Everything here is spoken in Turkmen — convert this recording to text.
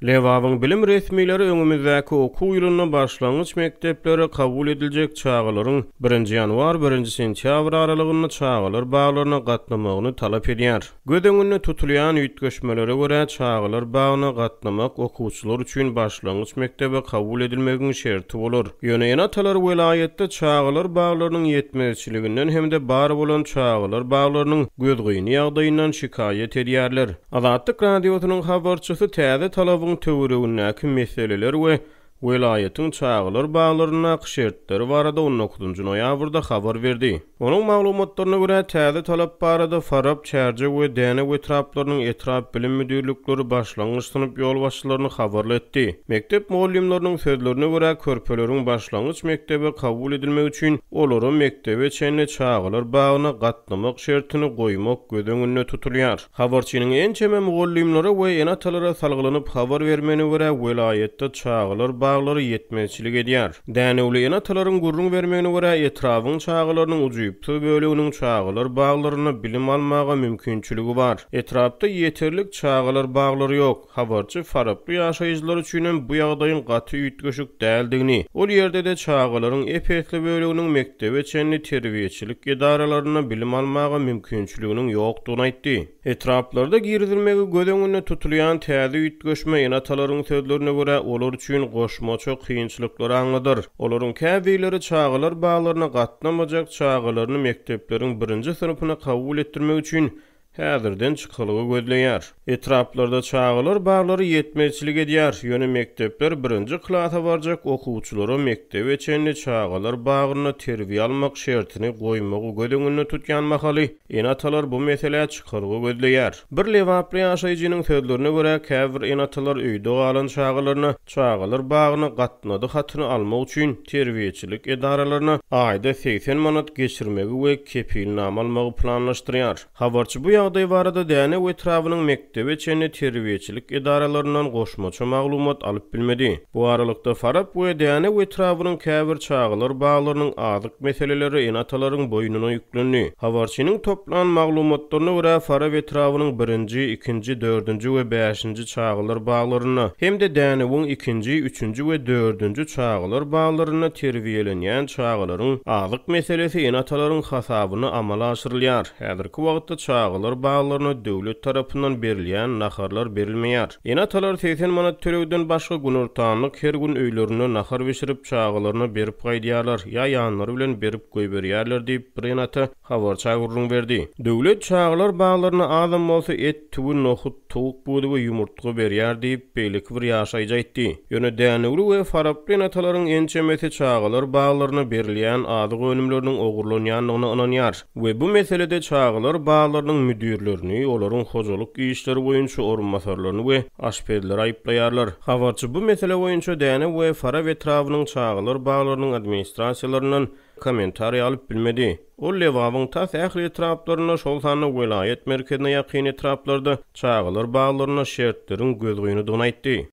Lebabyň bilim resmileri öňümizdäki okuw ýylynda başlangyç mekdeplere kabul ediljek çagalaryň birinji ýanwar-birinji sentýabr aralygynda çagalar baglaryna gatnamagyny talap edýär. Göz öňünde tutulýan üýtgeşmelere görä, çagalar bagyna gatnamak okuwçylar üçin başlangyç mekdebe kabul edilmegiň şerti bolar. Ýöne ene-atalar welaýatda çagalar baglarynyň ýetmezçiliginden hem-de bar bolan çagalar baglarynyň gözgyny ýagdaýyndan şikaýat edýärler. Azatlyk Radiosynyň habarçysy täze talabyň töweregindäki meseleler we welaýatyň çagalar baglaryndaky şertleri barada on dokuzynjy noýabrda habar berdi. Onuň maglumatlaryna görä, täze talap barada Farap, Çärjew we Dänew etraplarynyň etrap bilim müdirlikleri başlangyç synp ýolbaşçylaryny habarly etdi. Mekdep mugallymlarynyň sözlerine görä, körpeleriň başlangyç mekdebe kabul edilmegi üçin olara mekdebe çenli çagalar bagyna gatnamak şertini goýmak göz öňünde tutulýar. Habarçynyň ençeme mugallymlara we ene-atalara salgylanyp habar bermegine görä, welaýatda çagalar baglary ýetmezçilik edýär. Dänewli ene-atalaryň gürrüň bermegine görä, etrabyň çagalarynyň ujypsyz böleginiň çagalar baglarynda bilim almaga mümkinçiligi bar. Etrapda ýeterlik çagalar baglary ýok. Habarçy faraply ýaşaýjylar üçinem bu ýagdaýyň gaty üýtgeşik däldigini, ol ýerde-de çagalaryň ep-esli böleginiň mekdebe çenli terbiýeçilik edaralarynda bilim almaga mümkinçiliginiň ýokdugyny aýtdy. Etraplarda girizilmegi göz öňünde tutulýan täze üýtgeşme ene-atalaryň sözlerine görä, olar üçin goşmaça kynçylyklary aňladar. Olaryň käbirleri çagalar baglaryna gatnamajak çagalaryny mekdepleriň birinji synpyna kabul etdirmek üçin häzirden çykalga gözleýär. Etraplarda çagalar baglary ýetmezçilik edýär, ýöne mekdepler birinji klasa barjak okuwçylara mekdebe çenli çagalar bagynda terbiýe almak şertini goýmagy göz öňünde tutýan mahaly, ene-atalar bu meselä çykalga gözleýär. Bir lebaply ýaşaýjynyň sözlerine görä, käbir ene-atalar öýde galan çagalaryna çagalar bagyna gatnady hatyny almak üçin terbiýeçilik edaralaryna aýda 80 manat geçirmegi we kepilnama almagy planlaşdyrýar. Habarçy bu ýagdaý barada Dänew etrabynyň mekdebe çenli terbiýeçilik edaralaryndan goşmaça maglumat alyp bilmedi. Bu aralykda, Farap we Dänew etrabynyň käbir çagalar baglarynyň azyk meseleleri ene-atalaryň boýnuna ýüklendi. Habarçynyň toplan maglumatlaryna görä, Farap etrabynyň birinji, ikinji, dördünji we bäşinji çagalar baglarynda hem-de Dänewiň ikinji, üçünji we dördünji çagalar baglarynda terbiýelenýän çagalaryň azyk meselesi ene-atalaryň hasabyna amala aşyrylýar. Häzirki wagtda çagalar baglaryna döwlet tarapyndan berilýän naharlar berilmeýär. Ene-atalar 80 manat tölegden başga günortanlyk her gün öýlerinde nahar bişirip çagalaryna berip gaýdýarlar ýa ýanlary bilen berip goýberýärler diýip, bir ene-ata habarça gürrüň berdi. Döwlet çagalar baglaryna azam bolsa et, tüwi, nohut, towuk budy we ýumurtga berýär diýip, beýleki bir ýaşaýjy aýtdy. Ýöne dänewli we faraply ene-atalaryň ençemesi çagalar baglaryna berilýän azyk önümleriniň ogurlanýandygyna ynanýar we bu meselede çagalar baglarynyň müdirlerini, olaryň hojalyk işleri boýunça orunbasarlaryny we aşpezleri aýyplaýarlar. Habarçy bu mesele boýunça Dänew we Farap etrabynyň çagalar baglarynyň administrasiýalaryndan kommentariý alyp bilmedi. Ol Lebabyň tas ähli etraplarynda, şol sanda welaýat merkezine ýakyn etraplarda çagalar baglarynda şertleriň gözgynydygyny aýtdy.